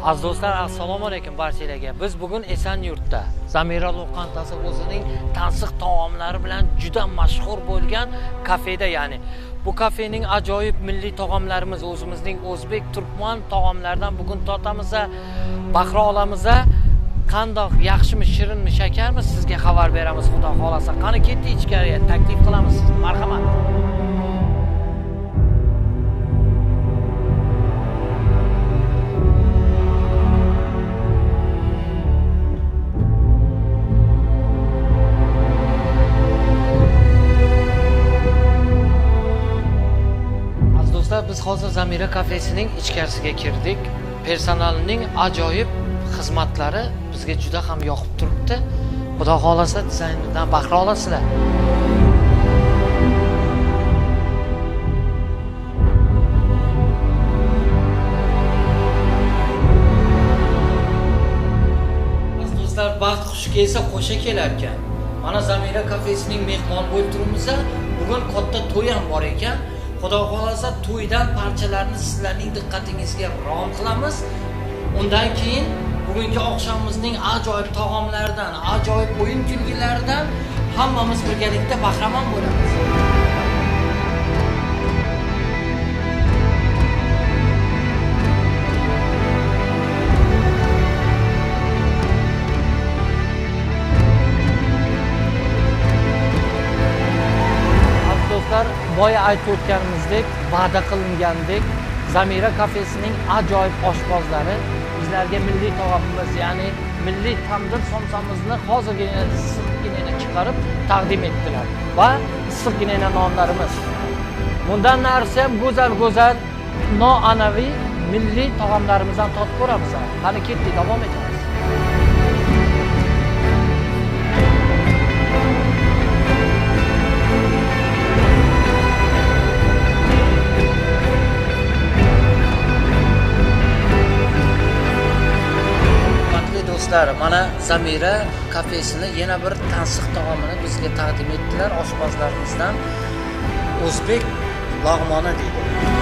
Aziz do'stlar, assalomu alaykum barchalarga. Biz bugun Esan-Yurtda Zamira loqantasi o'zining tansiq taomlari bilan juda mashhur bo'lgan kafeda, ya'ni bu kafening ajoyib milliy taomlarimiz, o'zimizning o'zbek, turkman taomlaridan bugun totamiz, bahra olamiz. Qandoq yaxshimi, shirinmi, shakarmi sizga xabar beramiz, xudo xolasa. Qani ketdik ichkariga, taklif qilamiz sizni. Marhamat. Aziz do'stlar, biz hozir Zamira kafesining ichkarisiga kirdik. Personalning ajoyib xizmatlari bizga juda ham yoqib turibdi. Xudo xolasa dizaynidan bahra olasizlar. Aziz do'stlar, baxt xush kelsa qo'sha kelar ekan. Mana Zamira kafesining mehmon bo'lib turibmiz. Bugun katta to'y ham bor ekan. Xudo xolasa to'ydan parchalarni sizlarning diqqatingizga rom qilamiz. Undan keyin bugungi oqshomimizning ajoyib taomlaridan, ajoyib o'yin kulgilaridan hammamiz birgalikda bahramand bo'lamiz. Aziz do'stlar, boya aytib o'tganimizdek, va'da qilingandek, Zamira kafesining ajoyib oshpozlari bizlarga milliy taomimiz, ya'ni milliy tandir somsamizni hozirgina issiqqina chiqarib taqdim etdilar va issiqqina nonlarimiz. Bundan narsa ham go'zal-go'zal noanaviy milliy taomlarimizdan totib ko'ramiz. Qani ketdik, davom etamiz. Hurmatli do'stlar, mana Zamira kafesini yana bir tansiq taomini bizga taqdim etdilar oshpozlarimizdan. O'zbek lag'moni deydi.